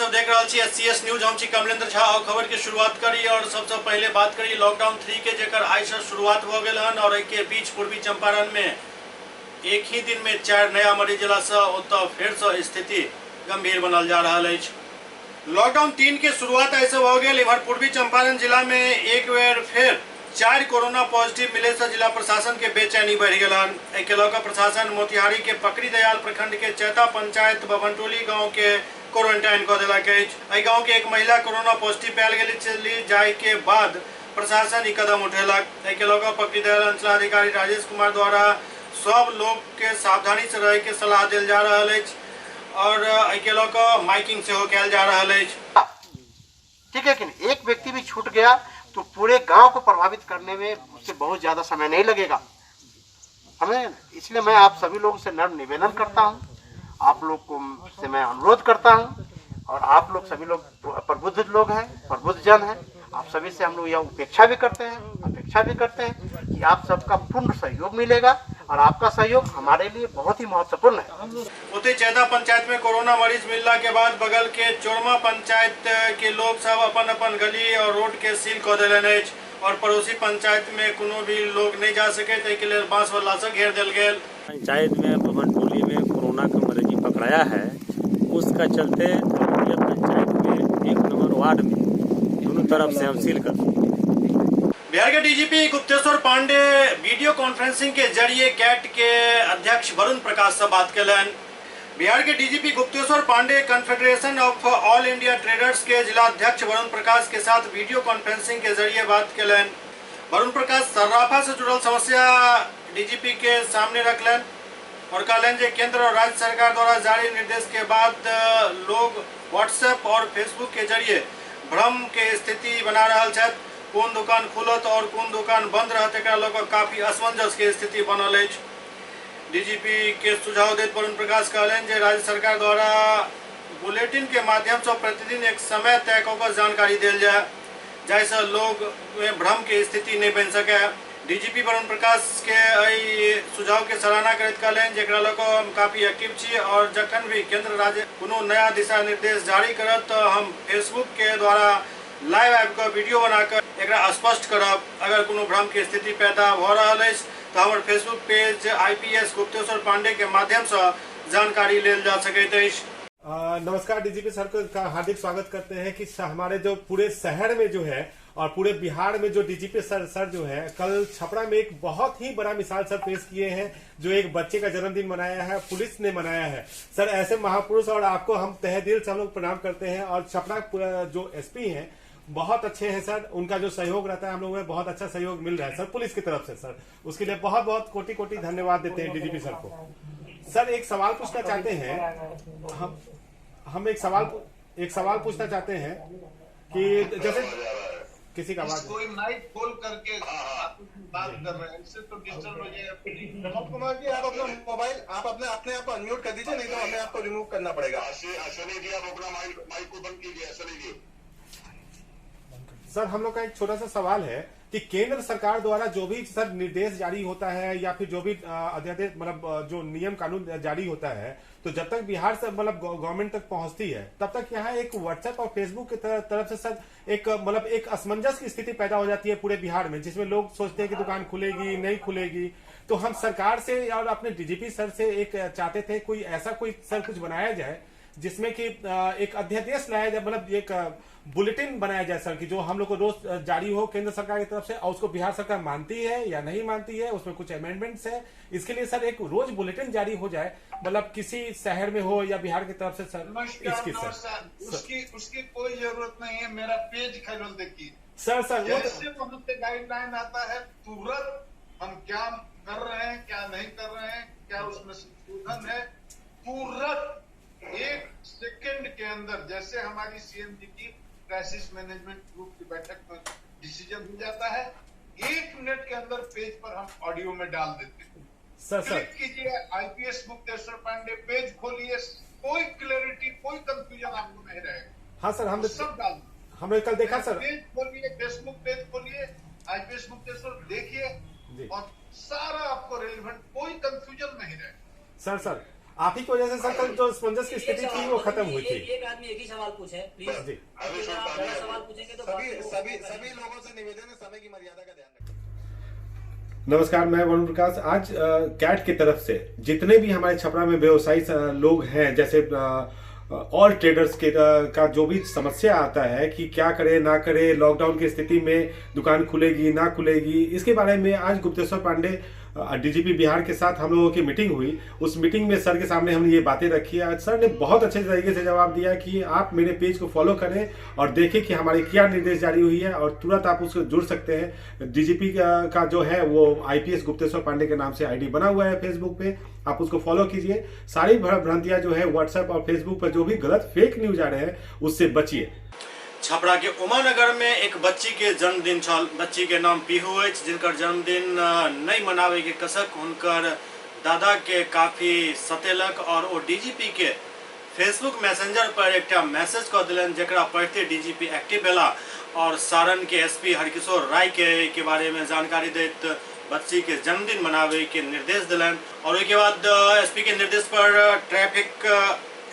सब देख रहल छी एससीएस न्यूज। हम छी कमलेंद्र झा और खबर के शुरुआत करी और सबसे पहले बात करी लॉकडाउन 3 के जेकर आइ से शुरुआत भ गेल हन और एहि के बीच पूर्वी चंपारण में एक ही दिन में 4 नया मरीज अयला से ओतऽ फेर से स्थिति गंभीर बनल जा रहल अछि। लॉकडाउन 3 के शुरुआत आइ से भ गेल। इम्हर पूर्वी चंपारण जिला में एक बेर फेर 4 कोरोना पॉजिटिव मिले से जिला प्रशासन के बेचैनी बढ़ गेल हन। एहि के लऽ कऽ प्रशासन मोतिहारी के पकड़ी दयाल प्रखंड के चैता पंचायत बभनटोली गांव के क्वारंटाइन कऽ देलक अछि। एहि गांव के एक महिला कोरोना पॉजिटिव पायल गेल छली, जाहि के बाद प्रशासन ई कदम उठेलक। एहि के लऽ कऽ पकड़ी दयाल अंचलाधिकारी राजेश कुमार द्वारा सब लोग के सावधानी से रहे के सलाह देल जा रहल अछि और एहि के लऽ कऽ माइकिंग सेहो कयल जा रहल अछि। ठीक है कि नहीं? एक व्यक्ति भी छूट गया तो पूरे गांव को प्रभावित करने में उससे बहुत ज्यादा समय नहीं लगेगा हमें। इसलिए मैं आप सभी लोगों से नम्र निवेदन करता हूं, आप लोग को से मैं अनुरोध करता हूं, और आप लोग सभी लोग प्रबुद्ध लोग हैं, प्रबुद्ध जन हैं, आप सभी से हम लोग यह उपेक्षा भी करते हैं, अपेक्षा भी करते हैं कि आप सबका पूर्ण सहयोग मिलेगा और आपका सहयोग हमारे लिए बहुत ही महत्वपूर्ण है। ओतहि चैता पंचायत में कोरोना मरीज मिलला के बाद बगल के चोरमा पंचायत के लोग सब अपन अपन गली और रोड के सील कऽ देलनि अछि और पड़ोसी पंचायत में कोनो भी लोग नहीं जा सके, ताहि के लेल बांस वल्ला से घेर देल गेल। पंचायत में बभनटोली में कोरोना का मरीज पकड़ाया है, उसका चलते पंचायत में 1 नंबर वार्ड में दोनों तरफ से हम सील कर दिए। बिहार के DGP Gupteshwar Pandey video conferencing के जरिए कैट के अध्यक्ष वरुण प्रकाश से बात कयलनि। बिहार के DGP Gupteshwar Pandey confederation of all India traders के जिलाध्यक्ष वरुण प्रकाश के साथ वीडियो कॉन्फ्रेंसिंग के जरिए बात कयलनि। वरुण प्रकाश सर्राफा से जुड़ल समस्या डीजीपी के सामने रखलनि और कहलनि जे केंद्र और राज्य सरकार द्वारा जारी निर्देश के बाद लोग व्हाट्सएप और फेसबुक के जरिए भ्रम के स्थिति बना रहल छथि। कोन दुकान खुलत और कोन दुकान बंद रहत एकरा लऽ कऽ काफी असमंजस के स्थिति बनल अछि। डीजीपी के सुझाव दैत वरुण प्रकाश कहलनि जे राज्य सरकार द्वारा बुलेटिन के माध्यम से प्रतिदिन एक समय तय कऽ कऽ जानकारी देल जाय, जाहिसँ लोग में भ्रम के स्थिति नहि बनि सके। डीजीपी वरुण प्रकाश के एहि सुझाव के सराहना करैत कहलनि जे एकरा लऽ कऽ हम काफी एक्टिव छी और जखन भी केंद्र राज्य कोनो नया दिशा निर्देश जारी करत तऽ हम फेसबुक के द्वारा लाइव आबि कऽ वीडियो बना कऽ एकरा स्पष्ट करब। अगर कोनो भ्रम के स्थिति पैदा भऽ रहल अछि तऽ हमर Facebook page IPS Gupteshwar Pandey के माध्यम से जानकारी लेल जा सकैत अछि। नमस्कार, डीजीपी सर का हार्दिक स्वागत करते हैं कि हमारे जो पूरे शहर में जो है और पूरे बिहार में जो डीजीपी सर जो है कल छपरा में एक बहुत ही बड़ा मिसाल सर पेश किए हैं, जो एक बच्चे का जन्मदिन मनाया है, पुलिस ने मनाया है। सर ऐसे महापुरुष और आपको हम तहे दिल से हम लोग प्रणाम करते हैं। और छपरा जो एसपी हैं बहुत अच्छे हैं सर, उनका जो सहयोग रहता है हम लोगों में बहुत अच्छा सहयोग मिल रहा है सर पुलिस की तरफ से सर, उसके लिए बहुत बहुत कोटि कोटि धन्यवाद देते हैं डीजीपी सर को। सर एक सवाल पूछना चाहते हैं हम एक सवाल पूछना चाहते हैं कि जैसे किसी का आवाज कोई माइक खोल करके आप बात कर रहे हैं, इससे तो डिस्टर्ब हो जाएगा। प्रमोद कुमार जी आप अपना मोबाइल आप अपने अपने आप को अनम्यूट कर दीजिए, नहीं तो हमें आपको रिमूव करना पड़ेगा। जी आप अपना माइक को बंद कीजिए। जी सर हम लोग का एक छोटा सा सवाल है कि केंद्र सरकार द्वारा जो भी सर निर्देश जारी होता है या फिर जो भी अध्यादेश मतलब जो नियम कानून जारी होता है, तो जब तक बिहार से मतलब गवर्नमेंट तक पहुंचती है तब तक यहाँ एक व्हाट्सएप और फेसबुक की तरफ से सर एक मतलब एक असमंजस की स्थिति पैदा हो जाती है पूरे बिहार में, जिसमें लोग सोचते हैं कि दुकान खुलेगी नहीं खुलेगी। तो हम सरकार से और अपने डीजीपी सर से एक चाहते थे कोई ऐसा कोई सर कुछ बनाया जाए जिसमें कि एक अध्यादेश लाया जाए, मतलब एक बुलेटिन बनाया जाए सर कि जो हम लोग को रोज जारी हो केंद्र सरकार की तरफ से और उसको बिहार सरकार मानती है या नहीं मानती है, उसमें कुछ अमेंडमेंट्स है, इसके लिए सर एक रोज बुलेटिन जारी हो जाए, मतलब किसी शहर में हो या बिहार की तरफ से सर। इसकी सर उसकी कोई जरूरत नहीं है, मेरा पेज खगल देखिए सर। सर जैसे वहां से गाइडलाइन आता है तुरंत हम क्या कर रहे हैं क्या नहीं कर रहे हैं, क्या उसमें संशोधन है, तुरंत 1 सेकंड के अंदर जैसे हमारी सीएम जी की क्राइसिस मैनेजमेंट ग्रुप की बैठक में डिसीजन हो जाता है, 1 मिनट के अंदर पेज पर हम ऑडियो में डाल देते हैं। सर क्लिक कीजिए आईपीएस गुप्तेश्वर पांडे पेज खोलिए, कोई क्लैरिटी कोई कंफ्यूजन आपको नहीं रहेगा। हाँ सर हम सब डाल, हमने कल देखा सर, पेज खोलिए, फेसबुक पेज खोलिए, आईपीएस गुप्तेश्वर देखिए और सारा आपको रेलिवेंट, कोई कंफ्यूजन नहीं रहेगा। सर सर आप ही की वजह से सर कल जो असमंजस की स्थिति थी वो खत्म हुई थी। एक आदमी एक ही सवाल पूछे प्लीज जी। सवाल पूछेंगे तो सभी सभी लोगों से निवेदन है समय की मर्यादा का ध्यान रखें। नमस्कार, मैं वरुण प्रकाश। आज कैट की तरफ से जितने भी हमारे छपरा में व्यवसायी लोग हैं, जैसे ऑल ट्रेडर्स के का जो भी समस्या आता है कि क्या करे ना करे, लॉकडाउन की स्थिति में दुकान खुलेगी ना खुलेगी, इसके बारे में आज गुप्तेश्वर पांडे डीजीपी बिहार के साथ हम लोगों की मीटिंग हुई। उस मीटिंग में सर के सामने हमने ये बातें रखी। आज सर ने बहुत अच्छे तरीके से जवाब दिया कि आप मेरे पेज को फॉलो करें और देखें कि हमारी क्या निर्देश जारी हुई है और तुरंत आप उसको जुड़ सकते हैं। डीजीपी का जो है वो आईपीएस गुप्तेश्वर पांडे के नाम से आईडी बना हुआ है फेसबुक पे, आप उसको फॉलो कीजिए। सारी भ्रांतियाँ जो है व्हाट्सएप और फेसबुक पर जो भी गलत फेक न्यूज आ रहे हैं उससे बचिए। छपरा के उमानगर में एक बच्ची के जन्मदिन छल। बच्ची के नाम पीहू अछि, जिनकर जन्मदिन नहीं मनावे के कसक हुनकर दादा के काफी सतेलक और ओ डीजीपी के फेसबुक मैसेंजर पर एकटा मैसेज कऽ देलनि, जकरा पढ़ते डीजीपी एक्टिव भेला और सारण के एसपी हरकिशोर राय के बारे में जानकारी दैत बच्ची के जन्मदिन मनावे के निर्देश दिलन। और ओहिके बाद एसपी के निर्देश पर ट्रैफिक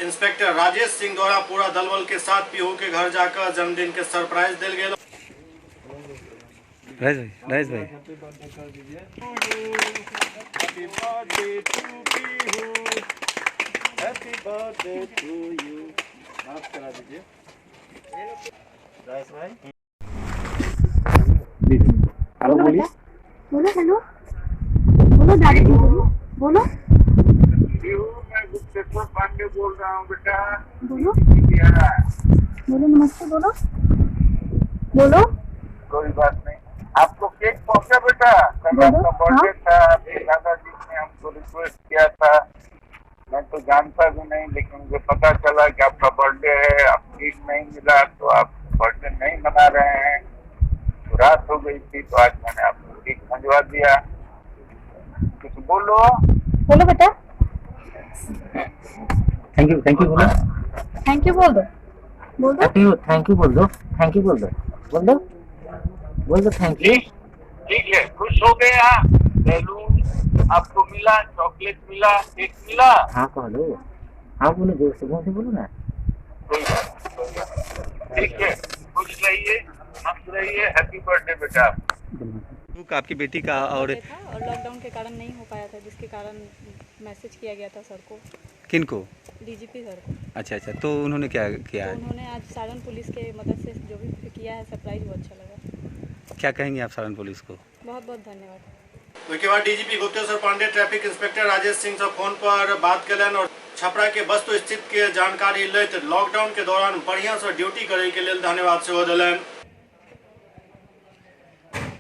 इंस्पेक्टर राजेश सिंह द्वारा पूरा दलबल के साथ पीहू के घर जाकर जन्मदिन के सरप्राइज दिल गेल। राजेश भाई happy birthday to Pihu, happy birthday to you. माफ करा दीजिए राजेश भाई। हेलो बोलिए, बोलो, हेलो बोलो, दादी बोलो बोलो। मैं गुप्तेश्वर पांडे बोल रहा हूँ बेटा। बोलो बोलो, नमस्ते बोलो बोलो। कोई बात नहीं, आपको केक पहुँचा बेटा? कल आपका बर्थडे था, आपके दादाजी ने हमको रिक्वेस्ट किया था। मैं तो जानता भी नहीं, लेकिन मुझे पता चला कि आपका बर्थडे है, आप केक नहीं मिला तो आप बर्थडे नहीं मना रहे हैं, तो रात हो गई थी तो आज मैंने आपको केक भिजवा दिया। कुछ बोलो बोलो बेटा। Thank you बोलो, thank you बोल दो, बोल दो, thank you बोल दो, thank you बोल दो, बोल दो, बोल दो thank you. ठीक है, खुश हो गया? बैलून आपको मिला, चॉकलेट मिला, केक मिला? हाँ कह दो, हाँ बोलो, जोर से बोलो ना। कोई बात, ठीक है, खुश रहिए, मस्त रहिए। हैप्पी बर्थडे बेटा। आपकी बेटी का और लॉकडाउन के कारण नहीं हो पाया था, जिसके कारण मैसेज किया गया था सर को। किनको? डीजीपी सर को। अच्छा अच्छा, तो उन्होंने क्या किया? तो उन्होंने आज सारण पुलिस के मदद से जो भी किया है सरप्राइज, वो अच्छा लगा। क्या कहेंगे आप सारण पुलिस को? बहुत बहुत धन्यवाद। उसके बाद DGP Gupteshwar Pandey traffic inspector Rajesh Singh से फोन पर बात कयलनि और छपरा के वस्तु स्थित के जानकारी लैत लॉकडाउन के दौरान बढ़िया से ड्यूटी करे के लेल धन्यवाद सेहो देलनि।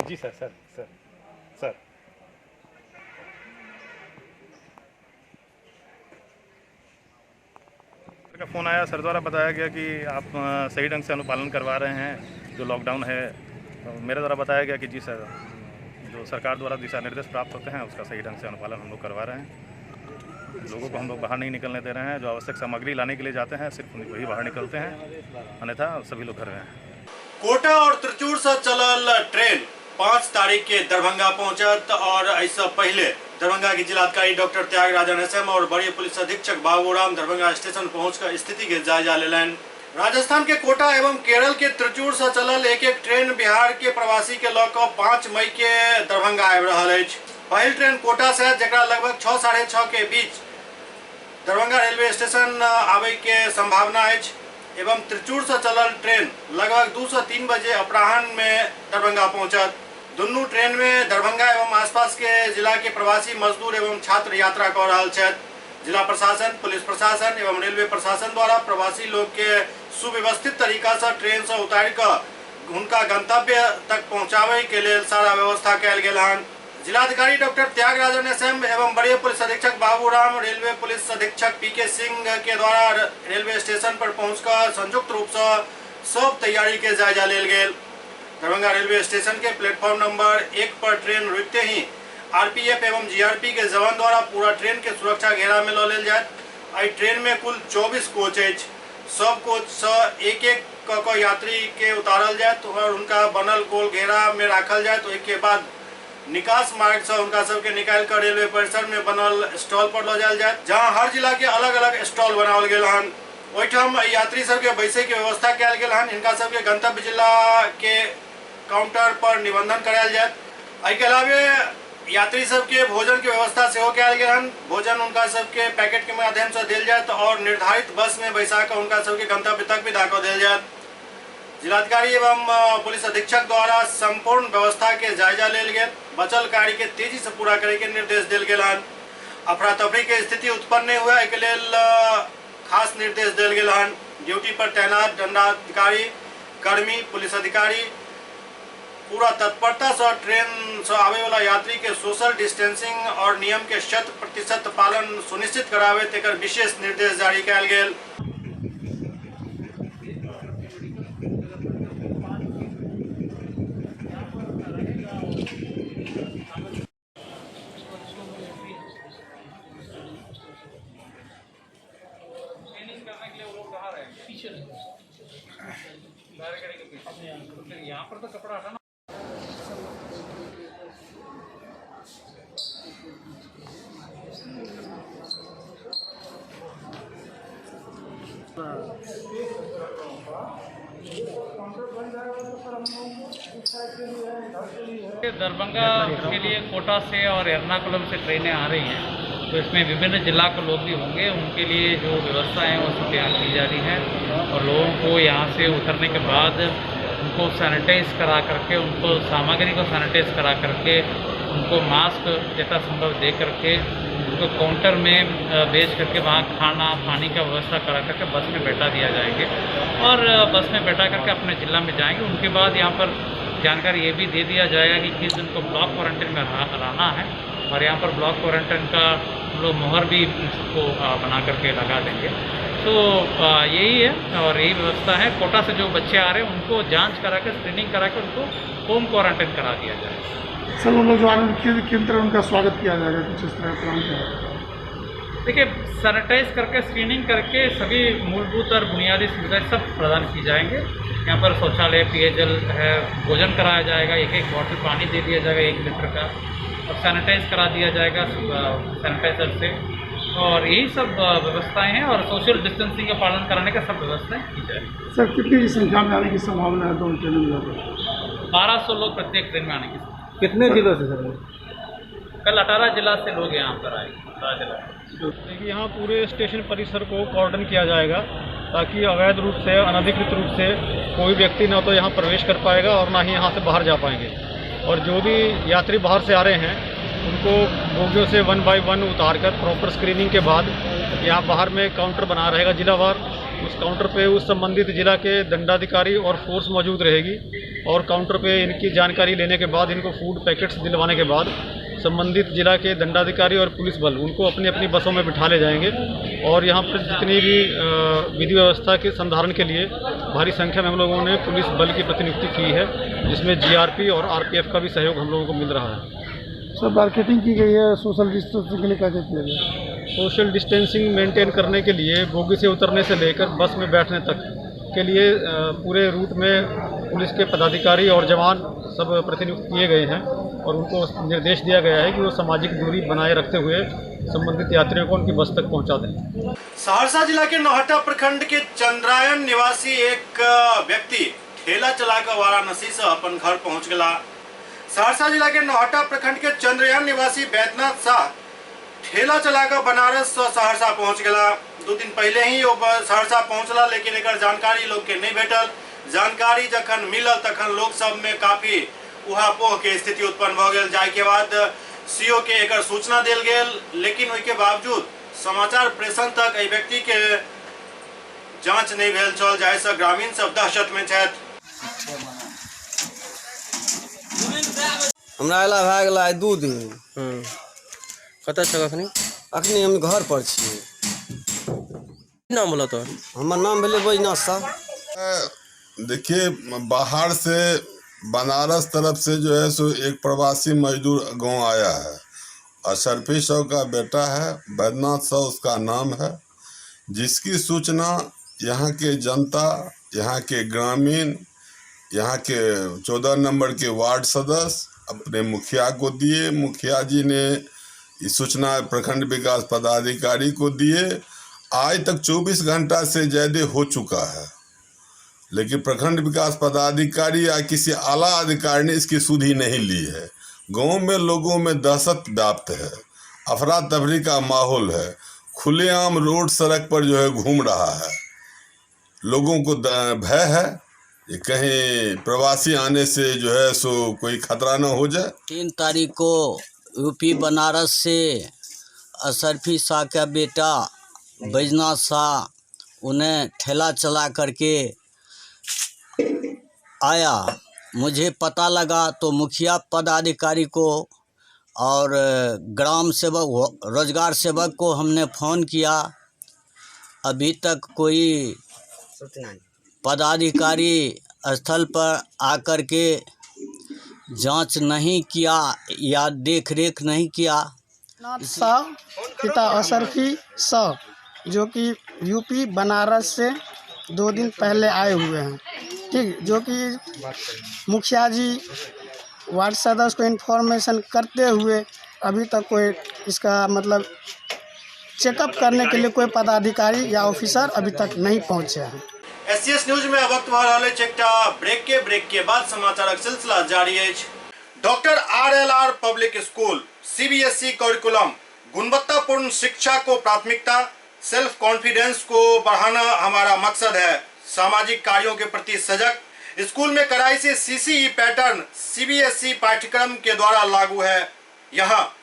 जी सर, सर सर सर का फ़ोन आया, सर द्वारा बताया गया कि आप सही ढंग से अनुपालन करवा रहे हैं जो लॉकडाउन है। मेरे द्वारा बताया गया कि जी सर, जो सरकार द्वारा दिशा निर्देश प्राप्त होते हैं उसका सही ढंग से अनुपालन हम लोग करवा रहे हैं। लोगों को हम लोग बाहर नहीं निकलने दे रहे हैं, जो आवश्यक सामग्री लाने के लिए जाते हैं सिर्फ वही बाहर निकलते हैं, अन्यथा सभी लोग घर में हैं। कोटा और त्रिचूर से चलल ट्रेन 5 तारीख के दरभंगा पहुंचत और ऐसा पहले दरभंगा के जिलाधिकारी डॉक्टर त्यागराजन एसएम और वरीय पुलिस अधीक्षक बाबूराम दरभंगा स्टेशन पहुंचकर स्थिति के जायजा लेलनि। राजस्थान के कोटा एवं केरल के त्रिचूर से चलल एक एक ट्रेन बिहार के प्रवासी के लऽ कऽ 5 मई के दरभंगा आबि रहल अछि। पहिल ट्रेन कोटा से, जकरा लगभग 6 साढ़े 6 के बीच दरभंगा रेलवे स्टेशन आबे के संभावना अछि एवं त्रिचूर से चलल ट्रेन लगभग 2 से 3 बजे अपराह्न में दरभंगा पहुंचत। दुनू ट्रेन में दरभंगा एवं आसपास के जिला के प्रवासी मजदूर एवं छात्र यात्रा कऽ रहल छथि। जिला प्रशासन, पुलिस प्रशासन एवं रेलवे प्रशासन द्वारा प्रवासी लोग के सुव्यवस्थित तरीका से ट्रेन से उतारि कऽ हुनका गंतव्य तक पहुंचावे के लेल सारा व्यवस्था कयल गेल हन। जिलाधिकारी डॉक्टर त्यागराजन एसएम एवं वरीय पुलिस अधीक्षक बाबूराम, रेलवे पुलिस अधीक्षक पीके सिंह के द्वारा रेलवे स्टेशन पर पहुंचकर संयुक्त रूप से सब तैयारी के जायजा लेल गेल। दरभंगा रेलवे स्टेशन के प्लेटफॉर्म नंबर 1 पर ट्रेन रुकते ही आरपीएफ एवं जीआरपी के जवान द्वारा पूरा ट्रेन के सुरक्षा घेरा में लऽ लेल जायत। एहि ट्रेन में कुल 24 कोच अछि। सब कोच से एक एक कऽ कऽ यात्री के उतारल जायत और उनका बनल गोल घेरा में राखल जायत। ओहिके बाद निकास मार्ग से हुनका सबके निकालि कऽ रेलवे परिसर में बनल स्टॉल पर लऽ जायल जायत, जहां हर जिला के अलग अलग स्टॉल बनाओल गेल हन। ओहिठाम यात्री सबके बैसै के व्यवस्था कयल गेल हन। हिनका सबके गंतव्य जिला के काउंटर पर निबंधन करायल जायत। एहिके अलावे यात्री सबके भोजन के व्यवस्था सेहो कयल गेल हन। भोजन हुनका सबके पैकेट के माध्यम से देल जायत और निर्धारित बस में बैसा कऽ हुनका सबके गंतव्य तक विदा कऽ देल जायत। जिलाधिकारी एवं पुलिस अधीक्षक द्वारा संपूर्ण व्यवस्था के जायजा लेल गेल। बचल कार्य के तेजी से पूरा करे के निर्देश देल गेल हन। अफरा तफरी के स्थिति उत्पन्न नहीं हुए एहिके लेल खास निर्देश देल गेल हन। ड्यूटी पर तैनात दंडाधिकारी, कर्मी, पुलिस अधिकारी पूरा तत्परता से ट्रेन से आवे वाला यात्री के सोशल डिस्टेंसिंग और नियम के 100% पालन सुनिश्चित करावे तेकर विशेष निर्देश जारी कयल गेल। यहाँ पर तो कपड़ा हटाना। दरभंगा के लिए कोटा से और एर्नाकुलम से ट्रेनें आ रही हैं, तो इसमें विभिन्न जिला के लोग भी होंगे, उनके लिए जो व्यवस्था है वो सब यहाँ की जा रही है। और लोगों को यहाँ से उतरने के बाद उनको सैनिटाइज करा करके, उनको सामग्री को सैनिटाइज करा करके, उनको मास्क यथासंभव दे करके, उनको काउंटर में भेज करके वहाँ खाना पानी का व्यवस्था करा करके बस में बैठा दिया जाएंगे और बस में बैठा करके अपने जिला में जाएंगे। उनके बाद यहाँ पर जानकारी ये भी दे दिया जाएगा कि किस दिन को ब्लॉक क्वारंटाइन में रहना है और यहाँ पर ब्लॉक क्वारंटाइन का हम लोग मोहर भी सबको बना करके लगा देंगे। तो यही है और यही व्यवस्था है। कोटा से जो बच्चे आ रहे हैं उनको जांच करा के, स्क्रीनिंग करा के उनको होम क्वारंटाइन करा दिया जाएगा। सर, उन लोग जो आ रहे हैं किन तरह उनका स्वागत किया जाएगा, कुछ इस तरह प्लान क्या है? देखिए, सैनिटाइज करके, स्क्रीनिंग करके सभी मूलभूत और बुनियादी सुविधाएं सब प्रदान की जाएंगे। यहाँ पर शौचालय, पेयजल है, भोजन कराया जाएगा, एक एक बॉटल पानी दे दिया जाएगा 1 लीटर का, और सैनिटाइज करा दिया जाएगा सैनिटाइजर से, और यही सब व्यवस्थाएं हैं। और सोशल डिस्टेंसिंग का पालन कराने का सब व्यवस्थाएं की जाएगी। सर, कितनी संख्या में आने की संभावना है दोनों ट्रेनों में? 1200 लोग प्रत्येक ट्रेन में आने की। कितने जिलों से सर? कल 18 जिला से लोग यहाँ पर आए। 18 जिला। देखिए, यहाँ पूरे स्टेशन परिसर को कॉर्डन किया जाएगा ताकि अवैध रूप से, अनधिकृत रूप से कोई व्यक्ति ना तो यहाँ प्रवेश कर पाएगा और ना ही यहाँ से बाहर जा पाएंगे। और जो भी यात्री बाहर से आ रहे हैं उनको बोगियों से 1 बाय 1 उतार कर प्रॉपर स्क्रीनिंग के बाद यहाँ बाहर में काउंटर बना रहेगा जिलावार। उस काउंटर पे उस संबंधित जिला के दंडाधिकारी और फोर्स मौजूद रहेगी और काउंटर पे इनकी जानकारी लेने के बाद, इनको फूड पैकेट्स दिलवाने के बाद संबंधित जिला के दंडाधिकारी और पुलिस बल उनको अपनी अपनी बसों में बिठा ले जाएंगे। और यहाँ पर जितनी भी विधि व्यवस्था के संधारण के लिए भारी संख्या में हम लोगों ने पुलिस बल की प्रतिनियुक्ति की है, जिसमें जीआरपी और आरपीएफ का भी सहयोग हम लोगों को मिल रहा है। सर, मार्केटिंग की गई है सोशल डिस्टेंसिंग के लिए, क्या किया गया? सोशल डिस्टेंसिंग मेंटेन करने के लिए बोगी से उतरने से लेकर बस में बैठने तक के लिए पूरे रूट में पुलिस के पदाधिकारी और जवान सब प्रतिनियुक्त किए गए हैं और उनको निर्देश दिया गया है कि वो सामाजिक दूरी बनाए रखते हुए संबंधित यात्रियों को उनकी बस तक पहुंचा दें। सहरसा जिला के नौहट्टा प्रखंड के चंद्रायन निवासी एक व्यक्ति ठेला चलाकर वाराणसी से अपन घर पहुंच गया। सहरसा जिला के नौहट्टा प्रखंड के चंद्रयान निवासी बैद्यनाथ शाह ठेला चलाकर बनारस से सहरसा पहुंच गया। 2 दिन पहले ही वो सहरसा पहुंचला, लेकिन एक जानकारी लोग के नहीं भेटल। जानकारी जखन मिलल तखन लोग सब में काफी उहापोह के स्थिति उत्पन्न भ गेल। जाय के बाद सीओ के एक सूचना देल गेल, लेकिन ओहि के बावजूद समाचार प्रेषण तक एहि व्यक्ति के जांच नहीं भेल छल, जाहि से ग्रामीण सब दहशत में छथि। हमरा अयला भए गेल आइ 2 दिन। कतऽ छह अखनी? अखनी हम घर पर छी। की नाम भेलौ तोहर? हमर नाम भेलै बैजनाथ साह। देखिए, बाहर से बनारस तरफ से जो है सो एक प्रवासी मजदूर गांव आया है। अशरफी साहु का बेटा है, बैद्यनाथ साहु उसका नाम है, जिसकी सूचना यहाँ के जनता, यहाँ के ग्रामीण, यहाँ के 14 नंबर के वार्ड सदस्य अपने मुखिया को दिए। मुखिया जी ने सूचना प्रखंड विकास पदाधिकारी को दिए। आज तक 24 घंटा से ज़्यादा हो चुका है, लेकिन प्रखंड विकास पदाधिकारी या किसी आला अधिकारी ने इसकी सुधि नहीं ली है। गांव में लोगों में दहशत व्याप्त है, अफरा तफरी का माहौल है, खुलेआम रोड सड़क पर जो है घूम रहा है। लोगों को भय है कि कहीं प्रवासी आने से जो है सो कोई खतरा न हो जाए। 3 तारीख को यूपी बनारस से असरफी शाह का बेटा बैजनाथ शाह उन्हें ठेला चला करके आया। मुझे पता लगा तो मुखिया पदाधिकारी को और ग्राम सेवक रोजगार सेवक को हमने फ़ोन किया। अभी तक कोई पदाधिकारी स्थल पर आकर के जांच नहीं किया या देख रेख नहीं किया। नाथ शाह पिता असरफी शाह जो कि यूपी बनारस से 2 दिन पहले आए हुए हैं, ठीक, जो कि मुखिया जी वार्ड सदस्य को इन्फॉर्मेशन करते हुए अभी तक कोई इसका मतलब चेकअप करने के लिए कोई पदाधिकारी या ऑफिसर अभी तक नहीं पहुँचे हैं। एससीएस न्यूज में वक्त भऽ रहल अछि एकटा ब्रेक के बाद समाचारक सिलसिला जारी अछि। Doctor RLR public school CBSE curriculum, गुणवत्तापूर्ण शिक्षा को प्राथमिकता, सेल्फ कॉन्फिडेंस को बढ़ाना हमारा मकसद है। सामाजिक कार्यों के प्रति सजग, स्कूल में कड़ाई से सीसीई पैटर्न सीबीएसई पाठ्यक्रम के द्वारा लागू है। यहाँ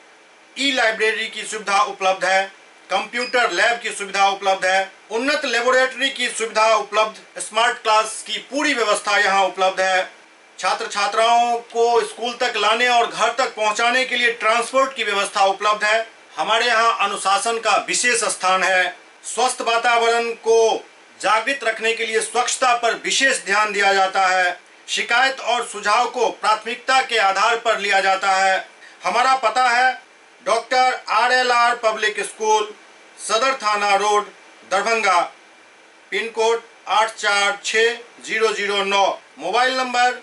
ई लाइब्रेरी की सुविधा उपलब्ध है, कंप्यूटर लैब की सुविधा उपलब्ध है, उन्नत लेबोरेटरी की सुविधा उपलब्ध, स्मार्ट क्लास की पूरी व्यवस्था यहाँ उपलब्ध है। छात्र छात्राओं को स्कूल तक लाने और घर तक पहुँचाने के लिए ट्रांसपोर्ट की व्यवस्था उपलब्ध है। हमारे यहाँ अनुशासन का विशेष स्थान है। स्वस्थ वातावरण को जागृत रखने के लिए स्वच्छता पर विशेष ध्यान दिया जाता है। शिकायत और सुझाव को प्राथमिकता के आधार पर लिया जाता है। हमारा पता है doctor RLR public school, Sadar थाना road, Darbhanga, pin code 846009, mobile number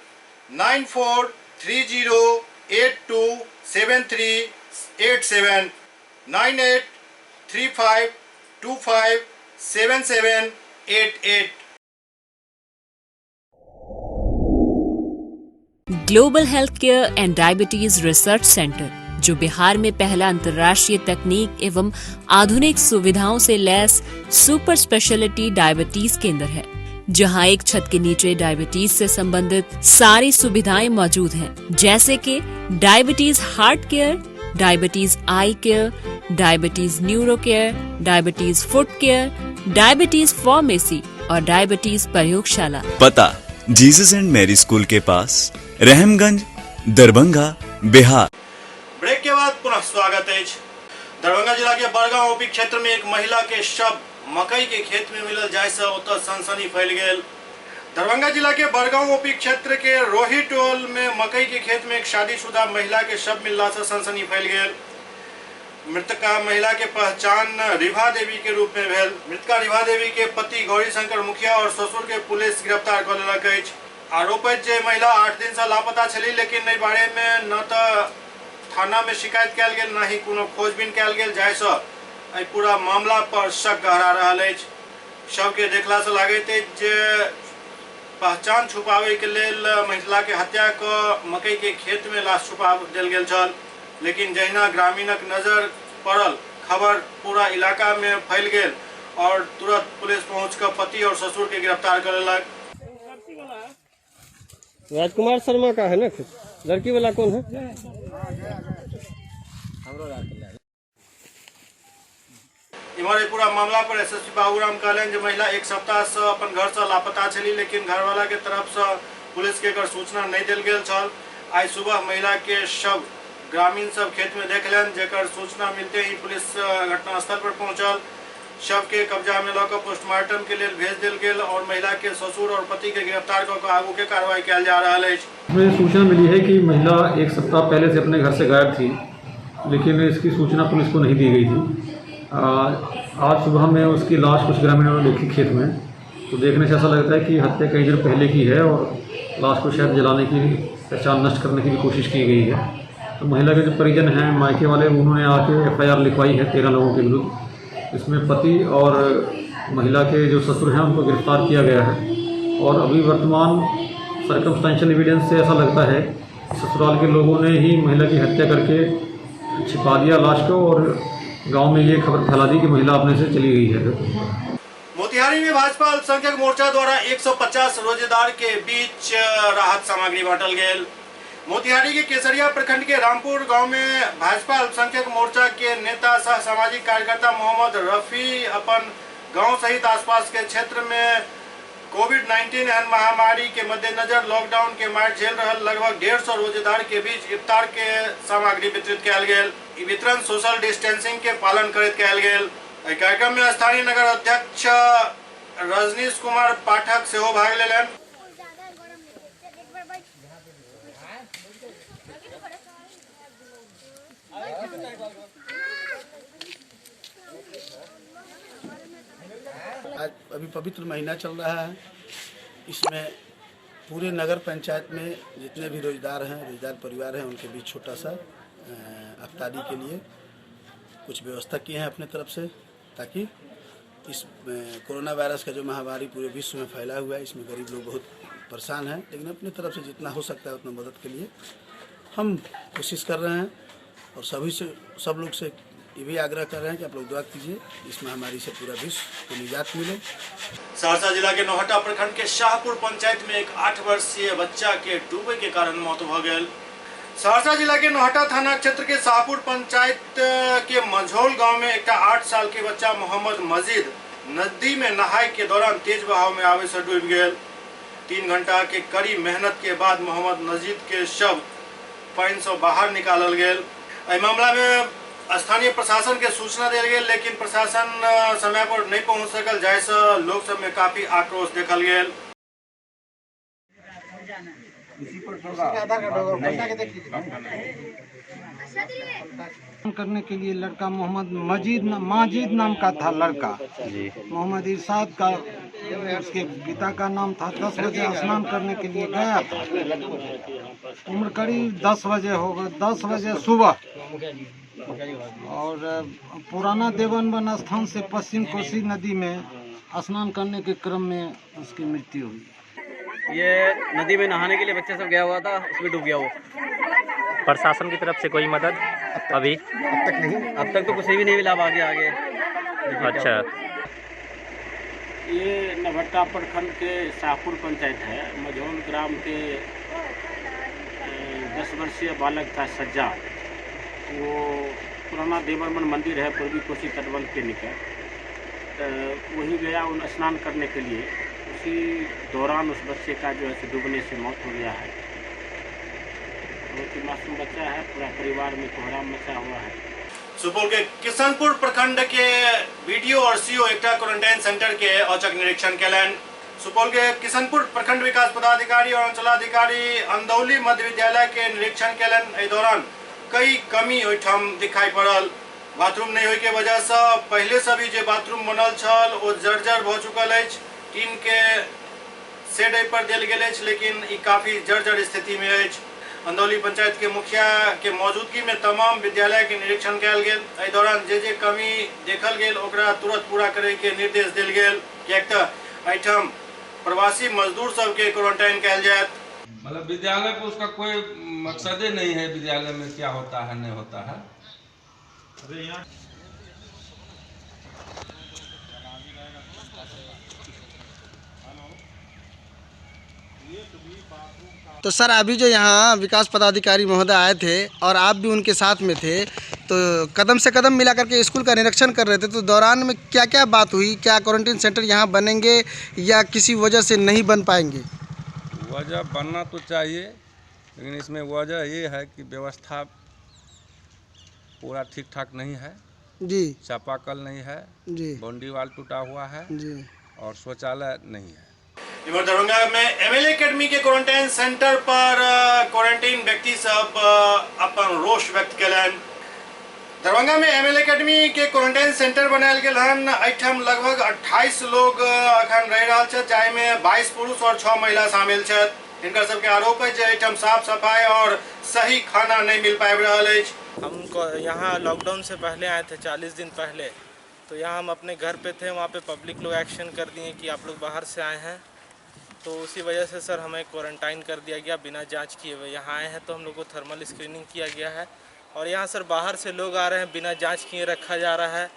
9430827387, 9835257788। Global health care and diabetes research centre, जो बिहार में पहला अंतर्राष्ट्रीय तकनीक एवं आधुनिक सुविधाओं से लैस सुपर स्पेशलिटी डायबिटीज केंद्र है, जहां एक छत के नीचे डायबिटीज से संबंधित सारी सुविधाएं मौजूद हैं, जैसे कि diabetes heart care, diabetes eye care, diabetes neuro care, diabetes foot care, diabetes pharmacy और डायबिटीज प्रयोगशाला। पता जीसस एंड मैरी स्कूल के पास, रहमगंज, दरभंगा, बिहार। ब्रेक के बाद पुनः स्वागत है। दरभंगा जिला के बड़गांव ओपी क्षेत्र में एक महिला के शव मकई के खेत में मिलल जाय से ओतऽ सनसनी फैल गेल। दरभंगा जिला के बड़गांव ओपी क्षेत्र के रोही टोल में मकई के खेत में एक शादीशुदा महिला के शव मिलला से सनसनी फैल गेल। मृतका महिला के पहचान रिभा देवी के रूप में भेल। मृतका रिभा देवी के पति गौरी शंकर मुखिया और ससुर के पुलिस गिरफ्तार कऽ लेलक अछि। आरोप अछि जे महिला 8 दिन से लापता छली, लेकिन एहि बारे में न तऽ थाना में शिकायत कयल गेल, न ही कोनो खोजबीन कयल गेल, जाहिसँ एहि पूरा मामला पर शक गहरा रहल अछि। शव के देखला से लागैत अछि जे पहचान छुपावे के लेल महिला के हत्या कऽ मकई के खेत में लाश छुपा देल गेल छल, लेकिन जहिना ग्रामीणक नजर पड़ल, खबर पूरा इलाका में फैल गेल और तुरंत पुलिस पहुंच कऽ पति और ससुर के गिरफ्तार कर लेलक। राजकुमार शर्मा का है ना, लड़की वाला कौन है? इम्हर पूरा मामला पर एसएसपी बाबूराम कहलनि जे महिला 1 सप्ताह से अपन घर से लापता छली, लेकिन घरवाला के तरफ से पुलिस के एकर सूचना नहीं देल गेल छल। आइ सुबह महिला के शव ग्रामीण सब खेत में देखलनि, जेकर सूचना मिलते ही पुलिस घटनास्थल पर पहुंचल। शव के कब्जा में लऽ कऽ पोस्टमार्टम के लेल भेज देल गेल और महिला के ससुर और पति के गिरफ्तार कऽ कऽ आगू के कार्रवाई कयल जा रहल अछि। मुझे सूचना मिली है कि महिला 1 सप्ताह पहले से अपने घर से गायब थी, लेकिन इसकी सूचना पुलिस को नहीं दी गई थी। आज सुबह में उसकी लाश कुछ ग्रामीणों ने देखी खेत में, तो देखने से ऐसा लगता है कि हत्या कई दिन पहले की है और लाश को शायद जलाने की पहचान नष्ट करने की भी कोशिश की गई है। तो महिला के जो परिजन हैं, मायके वाले, उन्होंने आके एफआईआर लिखवाई है 13 लोगों के विरुद्ध। इसमें पति और महिला के जो ससुर हैं उनको गिरफ्तार किया गया है और अभी वर्तमान सर्कमस्टेंशियल एविडेंस से ऐसा लगता है कि ससुराल के लोगों ने ही महिला की हत्या करके छिपा दिया लाश को और गांव में ये खबर फैला दी कि महिला अपने से चली गई है। मोतिहारी में भाजपा अल्पसंख्यक मोर्चा द्वारा 150 रोजेदार के बीच राहत सामग्री बांटल गेल। मोतिहारी के केसरिया प्रखंड के रामपुर गांव में भाजपा अल्पसंख्यक मोर्चा के नेता सह सामाजिक कार्यकर्ता मोहम्मद रफी अपन गांव सहित आसपास के क्षेत्र में कोविड-19 एहन महामारी के मद्देनजर लॉकडाउन के मार झेल रहल लगभग 150 रोजेदार के बीच इफ्तार के सामग्री वितरित कयल गेल। ई वितरण सोशल डिस्टेंसिंग के पालन करैत कयल गेल। एहि कार्यक्रम में स्थानीय नगर अध्यक्ष रजनीश कुमार पाठक सेहो भाग लेलनि। आज अभी पवित्र महीना चल रहा है, इसमें पूरे नगर पंचायत में जितने भी रोजगार हैं, रोजगार परिवार हैं, उनके बीच छोटा सा अफ्तारी के लिए कुछ व्यवस्था किए हैं अपने तरफ से, ताकि इस कोरोना वायरस का जो महामारी पूरे विश्व में फैला हुआ है, इसमें गरीब लोग बहुत परेशान हैं, लेकिन अपनी तरफ से जितना हो सकता है उतना मदद के लिए हम कोशिश कर रहे हैं। और सभी से, सब लोग से ये भी आग्रह कर रहे हैं कि आप लोग दुआ कीजिए इस महामारी से पूरा विश्व को निजात मिले। सहरसा जिला के नौहट्टा प्रखंड के शाहपुर पंचायत में एक 8 वर्षीय बच्चा के डूबे के कारण मौत भ गेल। सहरसा जिला के नौहट्टा थाना क्षेत्र के शाहपुर पंचायत के मझौल गांव में एक 8 साल के बच्चा मोहम्मद मजीद नदी में नहाय के दौरान तेज बहाव में आवे से डूबि गेल। 3 घंटा के कड़ी मेहनत के बाद मोहम्मद मजीद के शव पानि से बाहर निकालल गेल। एहि मामला में स्थानीय प्रशासन के सूचना देल गेल, लेकिन प्रशासन समय पर नहीं पहुंच सकल, जाहिसँ लोक सब में काफी आक्रोश देखल गेल। करने के लिए लड़का मोहम्मद मजीद माजिद नाम का था लड़का, मोहम्मद इरशाद का उसके पिता का नाम था। 10 बजे स्नान करने के लिए गया था, उम्र करीब 10 बजे होगा, 10 बजे सुबह, और पुराना देवनवन स्थान से पश्चिम कोसी नदी में स्नान करने के क्रम में उसकी मृत्यु हुई। ये नदी में नहाने के लिए बच्चा सब गया हुआ था, उसमें डूब गया वो। प्रशासन की तरफ से कोई मदद अभी अब तक नहीं, अब तक तो कुछ भी नहीं मिला। आगे आगे अच्छा। ये नौहट्टा प्रखंड के शाहपुर पंचायत है। मझौल ग्राम के 10 वर्षीय बालक था सज्जा, वो पुराना देवरमन मंदिर है पूर्वी कोसी तटबंध के निकट, तो वहीं गया उन स्नान करने के लिए। उसी दौरान उस बच्चे का जो है डूबने से मौत हो गया है। बहुत ही मासूम बच्चा है, पूरा परिवार में कोहराम मचा हुआ है। सुपौल के किशनपुर प्रखंड के बीडीओ और सीओ एकटा क्वारंटाइन सेंटर के औचक निरीक्षण केलनि। सुपौल के किशनपुर प्रखंड विकास पदाधिकारी और अंचलाधिकारी अंदौली मध्य विद्यालय के निरीक्षण केलनि। एहि दौरान कई कमी ओहिठाम दिखाई पड़ल। बाथरूम नहीं होय के वजह से पहले से भी जे बाथरूम बनल छल ओ जर्जर भ चुकल अछि। टीन के शेड एहि पर देल गेल अछि, लेकिन ई काफी जर्जर स्थिति में अछि। अंदौली पंचायत के मुखिया के मौजूदगी में तमाम विद्यालय के निरीक्षण कयल गेल। एहि दौरान जे जे कमी देखल गेल ओकरा तुरंत पूरा करे के निर्देश देल गेल, किएक तऽ एहिठाम प्रवासी मजदूर सबके क्वारंटाइन कयल जायत। मतलब विद्यालय को उसका कोई मकसदे नहीं है, विद्यालय में क्या होता है नहीं होता है। तो सर अभी जो यहाँ विकास पदाधिकारी महोदय आए थे और आप भी उनके साथ में थे, तो कदम से कदम मिला करके स्कूल का निरीक्षण कर रहे थे, तो दौरान में क्या क्या बात हुई? क्या क्वारंटीन सेंटर यहाँ बनेंगे या किसी वजह से नहीं बन पाएंगे? वजह बनना तो चाहिए, लेकिन इसमें वजह ये है कि व्यवस्था पूरा ठीक ठाक नहीं है जी, चापाकल नहीं है जी, बाउंड्री वाल टूटा हुआ है जी, और शौचालय नहीं है। इधर दरभंगा में एमएलए एकेडमी के क्वारंटाइन सेंटर पर क्वारंटीन व्यक्ति सब अपन रोष व्यक्त केलनि। दरभंगा में एमएलए एकेडमी के क्वारंटाइन सेंटर बनायल गेल हन। एहिठाम लगभग 28 लोग अखन रहि रहल छथि, जाहिमे 22 पुरुष और 6 महिला शामिल छथि। हिनकर सबके आरोप अछि जे एहिठाम साफ सफाई और सही खाना नहि मिल पाबि रहल अछि। हम यहाँ लॉकडाउन से पहले आए थे, 40 दिन पहले, तो यहाँ हम अपने घर पे थे, वहाँ पे पब्लिक लोग एक्शन कर दिए कि आप लोग बाहर से आए हैं, तो उसी वजह से सर हमें क्वारंटाइन कर दिया गया बिना जांच किए हुए। यहाँ आए हैं तो हम लोग को थर्मल स्क्रीनिंग किया गया है और यहाँ सर बाहर से लोग आ रहे हैं, बिना जांच किए रखा जा रहा है,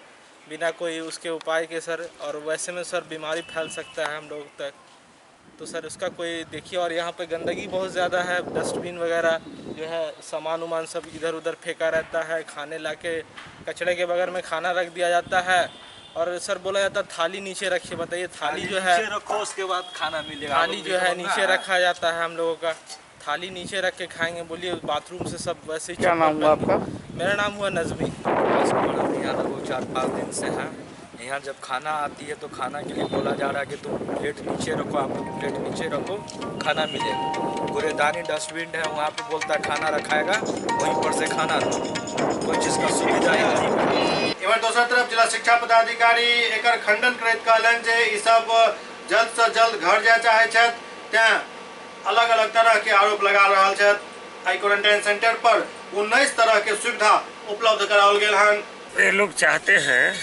बिना कोई उसके उपाय के सर, और वैसे में सर बीमारी फैल सकता है हम लोग तक, तो सर उसका कोई देखिए। और यहाँ पे गंदगी बहुत ज़्यादा है, डस्टबिन वगैरह जो है सामान उमान सब इधर उधर फेंका रहता है, खाने लाके कचड़े के बगैर में खाना रख दिया जाता है और सर बोला जाता है थाली नीचे रखिए, बताइए थाली जो है नीचे रखो उसके बाद खाना मिलेगा, थाली जो है नीचे रखा जाता है हम लोगों का, थाली नीचे रख के खाएंगे, बोलिए बाथरूम से सब वैसे ही। क्या नाम हुआ आपका? मेरा नाम हुआ नजमी। यहाँ वो 4-5 दिन से है यहाँ, जब खाना आती है तो खाना के लिए बोला जा रहा है कि तुम प्लेट नीचे रखो, आप लोग प्लेट नीचे रखो खाना मिलेगा। कूड़ेदानी डस्टबिन है वहाँ पे बोलता है खाना रखाएगा, वहीं पर से खाना दो, कोई चीज़ का सुविधा ही नहीं। एमहर दोसर तरफ जिला शिक्षा पदाधिकारी एकर खंडन करैत कहलनि जे ई सब जल्द से जल्द घर जाय चाहै छथि, तें अलग अलग तरह के आरोप लगा रहल छथि। एहि क्वारंटाइन सेंटर पर 19 तरह के सुविधा उपलब्ध कराओल गेल हन। ये लोग चाहते हैं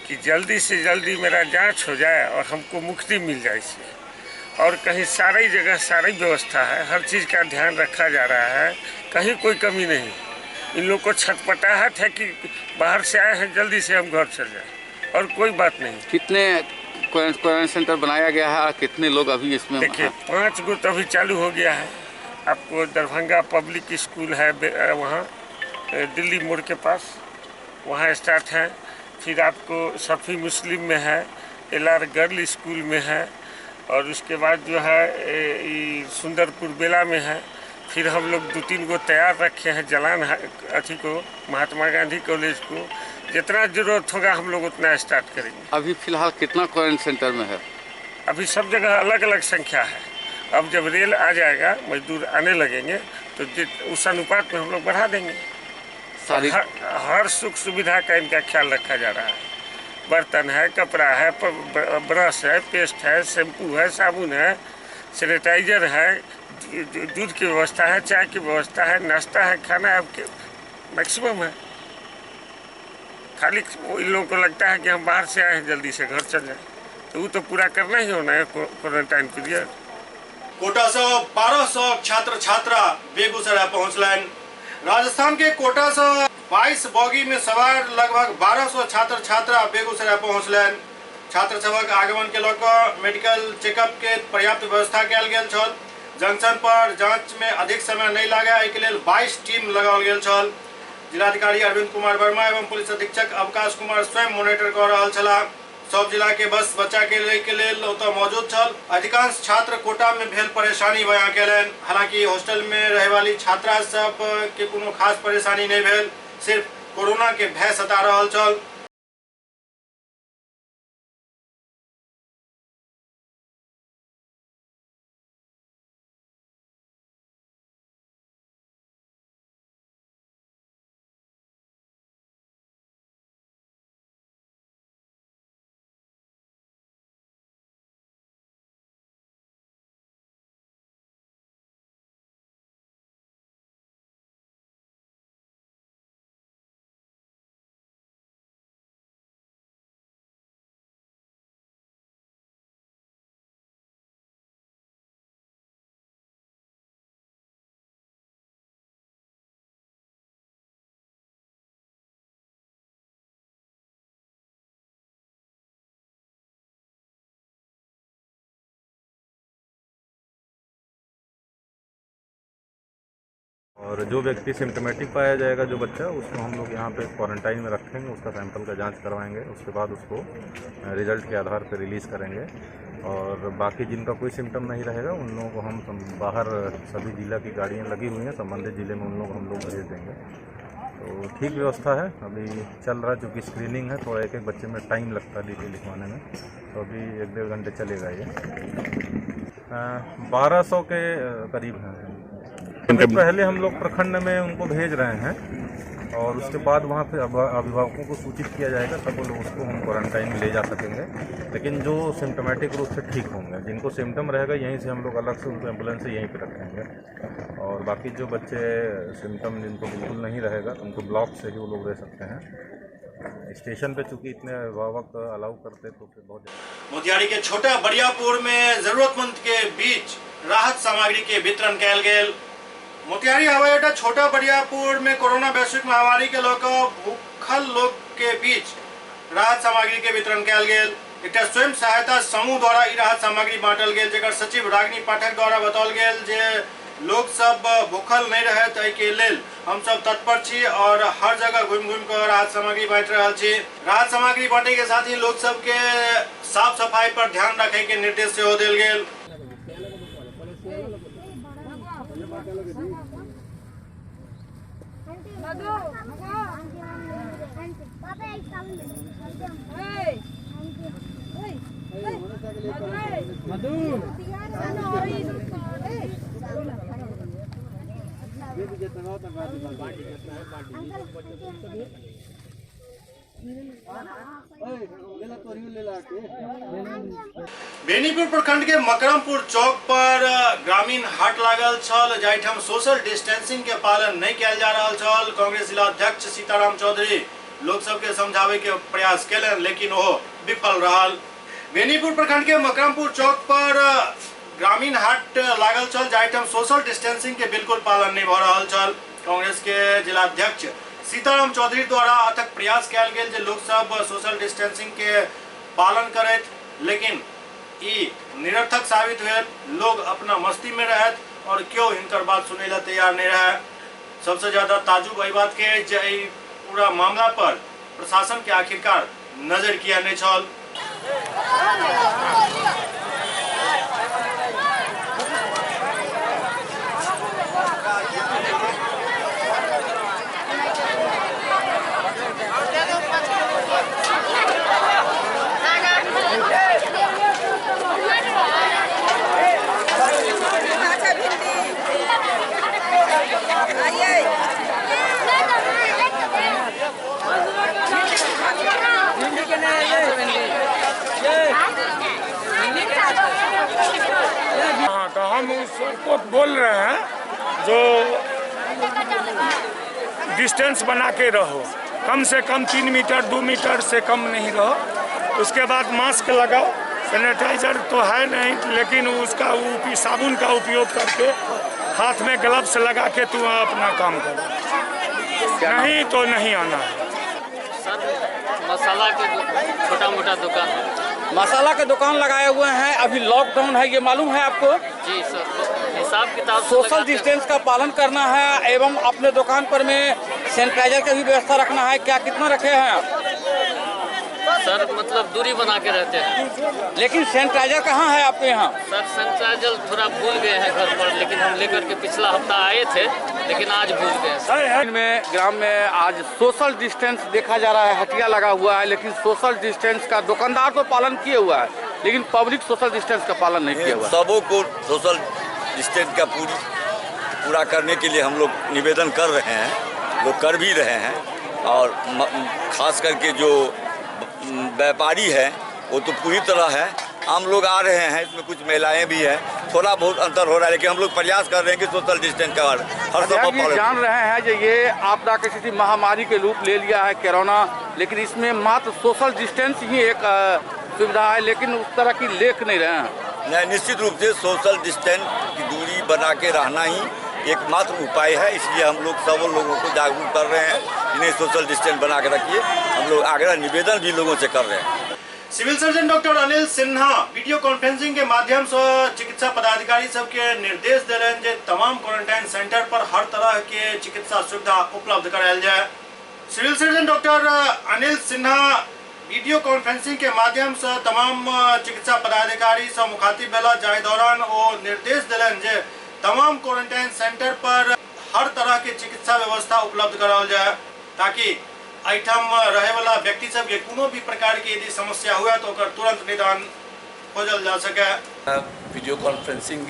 कि जल्दी से जल्दी मेरा जांच हो जाए और हमको मुक्ति मिल जाए इससे, और कहीं सारी जगह सारी व्यवस्था है, हर चीज़ का ध्यान रखा जा रहा है, कहीं कोई कमी नहीं। इन लोग को छटपटाहट है कि बाहर से आए हैं जल्दी से हम घर चल जाए और कोई बात नहीं। कितने क्वारंटाइन सेंटर बनाया गया है और कितने लोग अभी इसमें? देखिए 5 गो तो अभी चालू हो गया है। आपको दरभंगा पब्लिक स्कूल है वहाँ दिल्ली मोड़ के पास, वहाँ स्टार्ट है। फिर आपको सफ़ी मुस्लिम में है, एल आर गर्ल स्कूल में है, और उसके बाद जो है सुंदरपुर बेला में है। फिर हम लोग 2-3 गो तैयार रखे हैं जलान अथी को, महात्मा गांधी कॉलेज को। जितना ज़रूरत होगा हम लोग उतना स्टार्ट करेंगे। अभी फ़िलहाल कितना क्वारंटाइन सेंटर में है? अभी सब जगह अलग अलग संख्या है। अब जब रेल आ जाएगा, मजदूर आने लगेंगे तो उस अनुपात में हम लोग बढ़ा देंगे। हर सुख सुविधा का इनका ख्याल रखा जा रहा है। बर्तन है, कपड़ा है, ब्रश है, पेस्ट है, शैम्पू है, साबुन है, सैनिटाइजर है, दूध की व्यवस्था है, चाय की व्यवस्था है, नाश्ता है, खाना है, आपके मैक्सिमम है। खाली इन लोगों को लगता है कि हम बाहर से आए हैं जल्दी से घर चल जाए, तो वो तो पूरा करना ही होना है क्वारंटाइन पीरियड। कोटा से 1200 छात्र छात्रा बेगूसराय पहुँचलनि। राजस्थान के कोटा से 22 बोगी में सवार लगभग 1200 छात्र छात्रा बेगूसराय पहुँचलनि। छात्र सभक आगमन के लऽ कऽ मेडिकल चेकअप के पर्याप्त व्यवस्था कयल गेल छल। जंक्शन पर जांच में अधिक समय नहीं लागे एहि के लेल 22 टीम लगाओल गेल छल। जिलाधिकारी अरविंद कुमार वर्मा एवं पुलिस अधीक्षक अवकाश कुमार स्वयं मॉनिटर कऽ रहल छलाह। सब जिला के बस बच्चा के लय के लेल ओतऽ मौजूद छल। अधिकांश छात्र कोटा में भेल परेशानी बयां कयलनि। हालांकि हॉस्टल में रहे वाली छात्रा सब के कोनो खास परेशानी नहीं भेल, सिर्फ कोरोना के भय सता रहल छल। और जो व्यक्ति सिम्टोमेटिक पाया जाएगा, जो बच्चा, उसको हम लोग यहाँ पे क्वारंटाइन में रखेंगे, उसका सैंपल का जांच करवाएंगे, उसके बाद उसको रिजल्ट के आधार पर रिलीज़ करेंगे। और बाकी जिनका कोई सिम्टम नहीं रहेगा उन लोगों को हम बाहर सभी जिला की गाड़ियाँ लगी हुई हैं, संबंधित ज़िले में उन लोगों को हम लोग भेज देंगे। तो ठीक व्यवस्था है, अभी चल रहा है। चूँकि स्क्रीनिंग है, थोड़ा एक एक बच्चे में टाइम लगता है डिटेल लिखवाने में, तो अभी 1-1.5 घंटे चलेगा ये। 1200 के करीब हैं। पहले हम लोग प्रखंड में उनको भेज रहे हैं, और उसके बाद वहाँ पे अभिभावकों को सूचित किया जाएगा, तब वो लोग उसको हम क्वारंटाइन में ले जा सकेंगे। लेकिन जो सिम्टोमेटिक रूप से ठीक होंगे, जिनको सिम्टम रहेगा, यहीं से हम लोग अलग से उनको एम्बुलेंस से यहीं पे रखेंगे। और बाकी जो बच्चे सिम्टम जिनको बिल्कुल नहीं रहेगा, उनको ब्लॉक से ही वो लोग रह सकते हैं। स्टेशन पे चूँकि इतने अभिभावक अलाउ करते तो फिर बहुत। मोतिहारी के छोटा बरियापुर में जरूरतमंद के बीच राहत सामग्री के वितरण कयल गेल। मोतिहारी हवाई अड्डा छोटा बरियापुर में कोरोना वैश्विक महामारी के लऽ कऽ भूखल लोक के बीच राहत सामग्री के वितरण कयल गेल। एकटा स्वयं सहायता समूह द्वारा ई राहत सामग्री बांटल गेल, जकर सचिव रागिनी पाठक द्वारा बताओल गेल जे लोक सब भूखल नहीं रहे ताहि के लेल हम सब तत्पर छी और हर जगह घूमि घूमि कऽ राहत सामग्री बांटि रहल छी। राहत सामग्री बांटे के साथ ही लोक सब के साफ सफाई पर ध्यान रखे के निर्देश सेहो देल गेल। बेनीपुर प्रखंड के मकरमपुर चौक पर ग्रामीण हाट लागल छल, जाहिठाम सोशल डिस्टेंसिंग के पालन नहीं कयल जा रहल छल। कांग्रेस जिला अध्यक्ष सीताराम चौधरी लोक सबके समझावे के प्रयास केलनि, लेकिन ओ विफल रहल। बेनीपुर प्रखंड के मकरमपुर चौक पर ग्रामीण हाट लागल छल, जाहिठाम सोशल डिस्टेंसिंग के बिल्कुल पालन नहीं भऽ रहल छल। कांग्रेस के जिलाध्यक्ष सीताराम चौधरी द्वारा अथक प्रयास कयल गेल जे लोक सब सोशल डिस्टेंसिंग के पालन करैत, लेकिन ई निरर्थक साबित भेल। लोग अपना मस्ती में रहत और केओ हिनकर बात सुनै ला तैयार नहीं रहे। सबसे ज्यादा ताजुब एहि बात के जे एहि पूरा मामला पर प्रशासन के आखिरकार नजर किया नहीं छल। हाँ, तो हम उसको बोल रहे हैं जो डिस्टेंस बना के रहो, कम से कम 3 मीटर 2 मीटर से कम नहीं रहो। उसके बाद मास्क लगाओ, सैनिटाइजर तो है नहीं, लेकिन उसका साबुन का उपयोग करके हाथ में ग्लव्स लगा के तू अपना काम करो, नहीं तो नहीं आना है। सर, मसाला के छोटा मोटा दुकान, मसाला के दुकान लगाए हुए हैं। अभी लॉकडाउन है, ये मालूम है आपको? जी सर, हिसाब किताब सोशल डिस्टेंस का पालन करना है एवं अपने दुकान पर में सैनिटाइजर का भी व्यवस्था रखना है। क्या कितना रखे हैं आप? सर मतलब दूरी बना के रहते हैं। लेकिन सैनिटाइजर कहाँ है आपके यहाँ? सर सैनिटाइजर थोड़ा भूल गए हैं घर पर, लेकिन हम लेकर के पिछला हफ्ता आए थे, लेकिन आज भूल गए। सर में ग्राम में आज सोशल डिस्टेंस देखा जा रहा है, हटिया लगा हुआ है, लेकिन सोशल डिस्टेंस का दुकानदार तो पालन किए हुआ है, लेकिन पब्लिक सोशल डिस्टेंस का पालन नहीं किया हुआ है। सबों को सोशल डिस्टेंस का पूरा करने के लिए हम लोग निवेदन कर रहे हैं, लोग कर भी रहे हैं। और खास करके जो व्यापारी है वो तो पूरी तरह है, आम लोग आ रहे हैं, इसमें कुछ महिलाएं भी हैं, थोड़ा बहुत अंतर हो रहा है, लेकिन हम लोग प्रयास कर रहे हैं कि सोशल डिस्टेंस का हर संभव। जान रहे हैं कि ये आपदा की स्थिति महामारी के रूप ले लिया है कोरोना, लेकिन इसमें मात्र सोशल डिस्टेंस ही एक सुविधा है, लेकिन उस तरह की लेख नहीं रहे हैं। नहीं, निश्चित रूप से सोशल डिस्टेंस की दूरी बना के रहना ही एकमात्र उपाय है, इसलिए हम लोग सब लोगों को जागरूक कर रहे हैं, इन्हें सोशल डिस्टेंस बना के रखिए। हम लोग आग्रह निवेदन भी लोगों से कर रहे हैं। Civil surgeon doctor Anil Sinha video conferencing के माध्यम से चिकित्सा पदाधिकारी सबके निर्देश देलनि जे तमाम क्वारंटाइन सेंटर पर हर तरह के चिकित्सा सुविधा उपलब्ध करायल जाए। Civil surgeon doctor Anil Sinha video conferencing के माध्यम से तमाम चिकित्सा पदाधिकारी से मुखातिब भेला, जाहि दौरान ओ निर्देश देलनि जे तमाम क्वारंटाइन सेंटर पर हर तरह के चिकित्सा व्यवस्था उपलब्ध कराओल जाए, ताकि एहिठाम रहे वाला व्यक्ति सबके कोनो भी प्रकार के यदि समस्या हुए तो ओकर तुरंत निदान खोजल जा सके। वीडियो कॉन्फ्रेंसिंग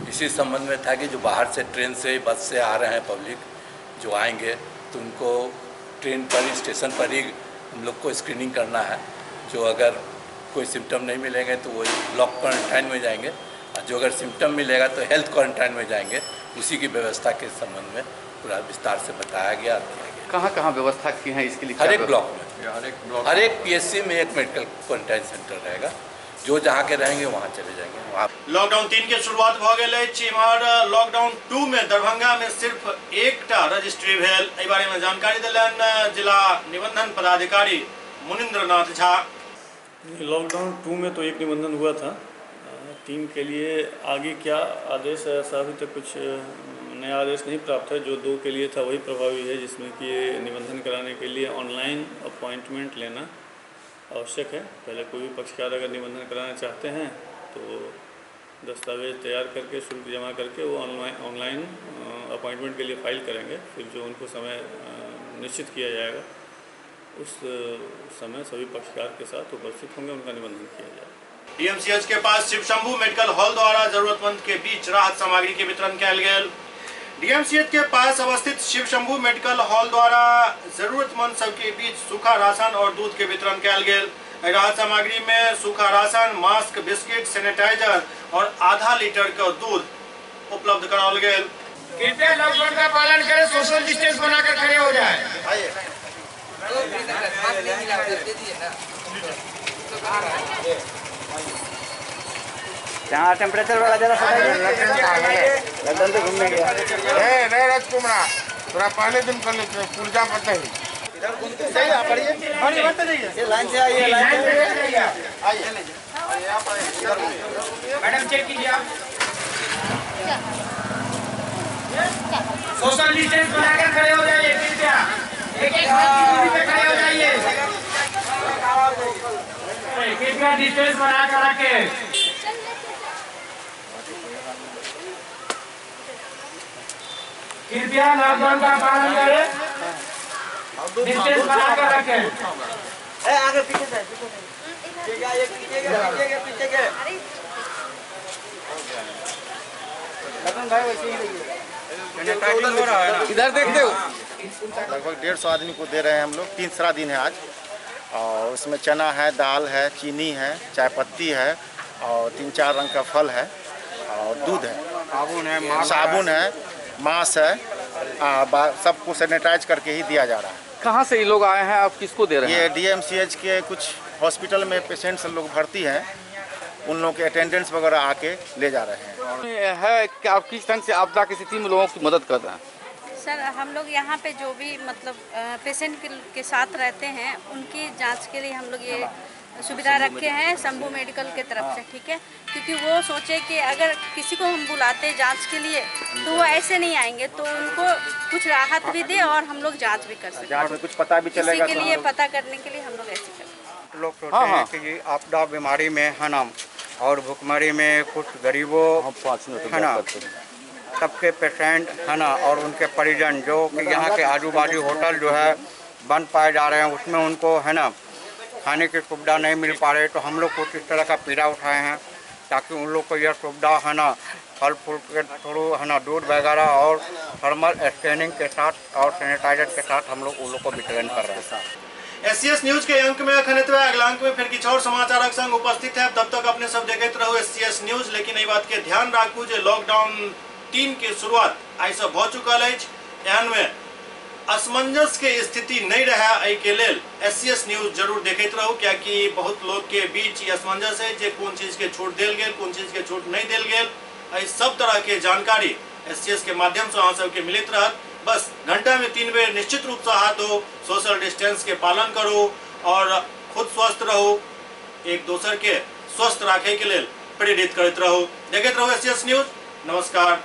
इसी संबंध में था कि जो बाहर से ट्रेन से बस से आ रहे हैं पब्लिक जो आएंगे तो उनको ट्रेन पर स्टेशन पर ही हम लोग को स्क्रीनिंग करना है। जो अगर कोई सिम्टम नहीं मिलेंगे तो वो ब्लॉक क्वारंटाइन में जाएंगे और जो अगर सिम्टम मिलेगा तो हेल्थ क्वारंटाइन में जाएंगे। उसी की व्यवस्था के संबंध में पूरा विस्तार से बताया गया। कहाँ कहाँ व्यवस्था की है इसके लिए? हर एक ब्लॉक में, हर एक पीएससी में एक मेडिकल क्वारंटाइन सेंटर रहेगा। जो जहाँ के रहेंगे वहाँ चले जाएंगे। वहाँ लॉकडाउन 3 के शुरुआत भ गेल अछि। इम्हर लॉकडाउन 2 में दरभंगा में सिर्फ एकटा रजिस्ट्री भेल। एहि बारे में जानकारी देलनि जिला निबंधन पदाधिकारी मुनिंद्र नाथ झा। लॉकडाउन 2 में तो एक निबंधन हुआ था, 3 के लिए आगे क्या आदेश है ऐसा अभी तक कुछ नया आदेश नहीं प्राप्त है। जो 2 के लिए था वही प्रभावी है, जिसमें कि निबंधन कराने के लिए ऑनलाइन अपॉइंटमेंट लेना आवश्यक है। पहले कोई भी पक्षकार अगर निबंधन कराना चाहते हैं तो दस्तावेज तैयार करके शुल्क जमा करके वो ऑनलाइन अपॉइंटमेंट के लिए फाइल करेंगे। फिर जो उनको समय निश्चित किया जाएगा उस समय सभी पक्षकार के साथ उपस्थित होंगे, उनका निबंधन किया जाएगा। डीएमसीएच के पास शिव शंभू मेडिकल हॉल द्वारा जरूरतमंद के बीच राहत सामग्री के वितरण किया गेल। डीएमसीएच के पास अवस्थित शिव शंभू मेडिकल हॉल द्वारा जरूरतमंद सबके बीच सूखा राशन और दूध के वितरण किया गेल। राहत सामग्री में सूखा राशन, मास्क, बिस्किट, सैनिटाइजर और आधा लीटर का दूध उपलब्ध कराओल गेल। कृपया लॉकडाउन का पालन करें, सोशल डिस्टेंस बनाकर खड़े हो जाए। यहाँ टेम्परेचर वाला जरा लंदन तो घूमने गया। नहीं नहीं राजकुमार, थोड़ा पहले दिन कर लेते हैं, पुर्जा पता ही। इधर घूमते जाइए, लाइन से आइए, लाइन से आइए। मैडम चेक कीजिए आप। सोशल डिस्टेंस बनाकर खड़े हो जाइए, कृपया एक एक हाथ की दूरी पे खड़े हो जाइए। कृपया डिस्टेंस बनाकर रखें। कृपया लॉकडाउन का पालन करें, डिस्टेंस बनाकर रखें। आगे पीछे से, पीछे पीछे पीछे के लखन भाई वैसे ही रहिए। इधर देखते हो। लगभग 150 आदमी को दे रहे हैं हम लोग। तीसरा दिन है आज और उसमें चना है, दाल है, चीनी है, चाय पत्ती है और 3-4 रंग का फल है और दूध है, साबुन है, मास्क है, सबको सैनिटाइज करके ही दिया जा रहा है। कहाँ से ये लोग आए हैं, आप किसको दे रहे हैं? ये डीएमसीएच के कुछ हॉस्पिटल में पेशेंट्स लोग भर्ती हैं, उन लोगों के अटेंडेंट्स वगैरह आके ले जा रहे हैं। है कि आप किस ढंग से आपदा की स्थिति में लोगों की मदद कर रहे हैं? सर, हम लोग यहाँ पे जो भी मतलब पेशेंट के साथ रहते हैं उनकी जांच के लिए हम लोग ये सुविधा रखे हैं शंभू मेडिकल के तरफ से, ठीक है। क्योंकि वो सोचे कि अगर किसी को हम बुलाते जांच के लिए तो वो ऐसे नहीं आएंगे, तो उनको कुछ राहत भी दे और हम लोग जांच भी कर सकें, जांच में कुछ पता भी चलेगा, इसी के लिए पता करने के लिए हम लोग ऐसे करते हैं। लोग सोचते हैं कि ये आपदा बीमारी में है ना और भुखमरी में कुछ गरीबों है ना सबके पेशेंट है ना और उनके परिजन जो कि यहाँ के आजू बाजू होटल जो है बंद पाए जा रहे हैं उसमें उनको है ना खाने की सुविधा नहीं मिल पा रही, तो हम लोग कुछ इस तरह का पीड़ा उठाए हैं ताकि उन लोग को यह सुविधा है ना फल फूल के थ्रू है ना दूध वगैरह और थर्मल स्कैनिंग के साथ और सैनिटाइजर के साथ हम लोग उन लोग को वितरण कर रहे हैं। एससीएस न्यूज के अंक में अखन एतबे। अगला अंक में फिर किछु और समाचारक संग उपस्थित है। तब तक अपने सब देखैत रहू एससीएस न्यूज। लेकिन एहि बात के ध्यान राखू जे लॉकडाउन 3 के शुरुआत आइ से भ चुकल अछि। एहन में असमंजस के स्थिति नहीं रहे, एहि के लेल एससीएस न्यूज जरूर देखैत रहू, कियाकि बहुत लोग के बीच ई असमंजस है जे कोन चीज के छूट देल गेल, कोन चीज के छूट नहीं देल गेल। एहि सब तरह के जानकारी एससीएस के माध्यम से अहाँ सबके मिलैत रहत। बस घंटा में 3 बेर निश्चित रूप से हाथ धो, सोशल डिस्टेंस के पालन करू और खुद स्वस्थ रहू, एक दोसर के स्वस्थ राखे के लेल प्रेरित करैत रहू। देखैत रहू एससीएस न्यूज। नमस्कार।